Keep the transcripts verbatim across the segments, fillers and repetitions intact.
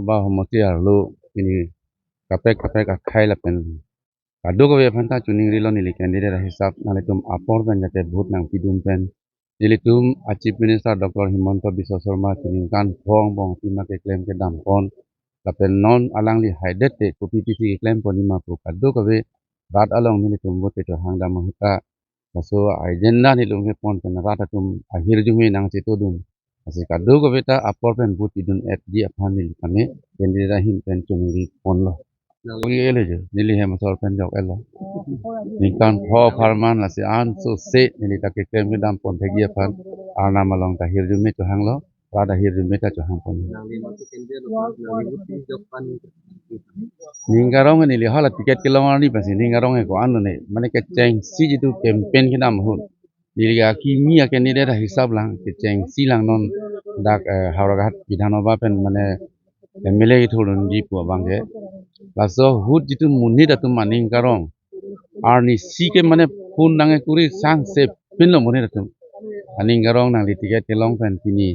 Ba homosti arlo pini kaprek kaprek akhai lapen kadokave aphan ta choningri lo, neli candidate ahisap nanglitum apor pen jate vote nangpidun pen. Nelitum a Chief Minister Doctor Himanta Biswa Sarma choningkan pho angbong pima keklem kedam pon lapen non alangli haidet te kopi pisi keklem pon ma pu kadokave rat along nelitum vote kechohang dam ahut ta laso agenda nelitum kepon pen rat atum ahirjume nangchetodun. Lasi kadokave ta apor pen vote idun-etji aphan neli kame candidate ahin pen choningri ponlo. Nang- Oye ele jo, neli hem asor pen jok elo. Ningkan pho apharman lasi ansose neli ta keklem kedam pon thekji aphan Arnam along ta hirjume chohanglo, rat ahirjume ta chohang pon. Nangli matu candidate lo, nangli vote jok pan. Ning Karong neli hala ticket kelong arni pensi Ning Karong ko an ne mane kechengsi jitu campaign kedam ahut neli akimi a candidate ahisap lang kechengsi lang non dak, eh, Howraghat Bidhan Sabha pen mane M L A kethurdunji pu abang ke. Laso ahut jitu monit atum aning karong arnisi ke mane phone nangkuri sangse pinlo monit atum. Aning Karong nangli ticket kelong pen pini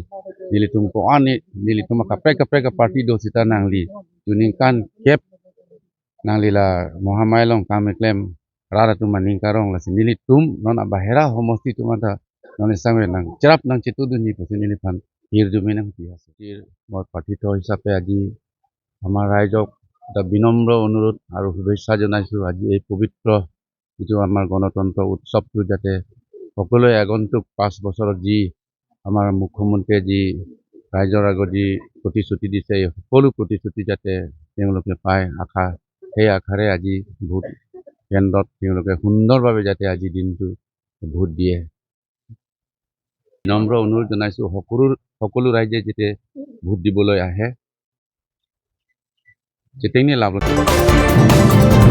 nelitum ko-an ne nelitum akaprek kaprek a party do sita nangli choningkan kep nangli la Mahamai along kam keklem rat atum aning karong, lasi nelitum non abahera homosti atum anta non isang ve nangcherap nangchetodunji pusi neliphan hirjume nangpi hasi. Sir, mor pathitho hisape aji amar raijok ta binomro onurudh aru shubhechha jonaisu, aji ei pobitro jitu amar Ganatantro Utsav tu jate hokolo agontuk panch bosor ji amar mukhyamantri ji raijor agot ji protishruti dise, hokolo protishruti jate tenglok kepai akha he akhare aji vote kendrot tenglok ke sundor bhabe jate aji dintu vote diye. Binomro onurudh jonaisu, hokolo, hokolo raije jate vote diboloi ahe, chetengni lab lo.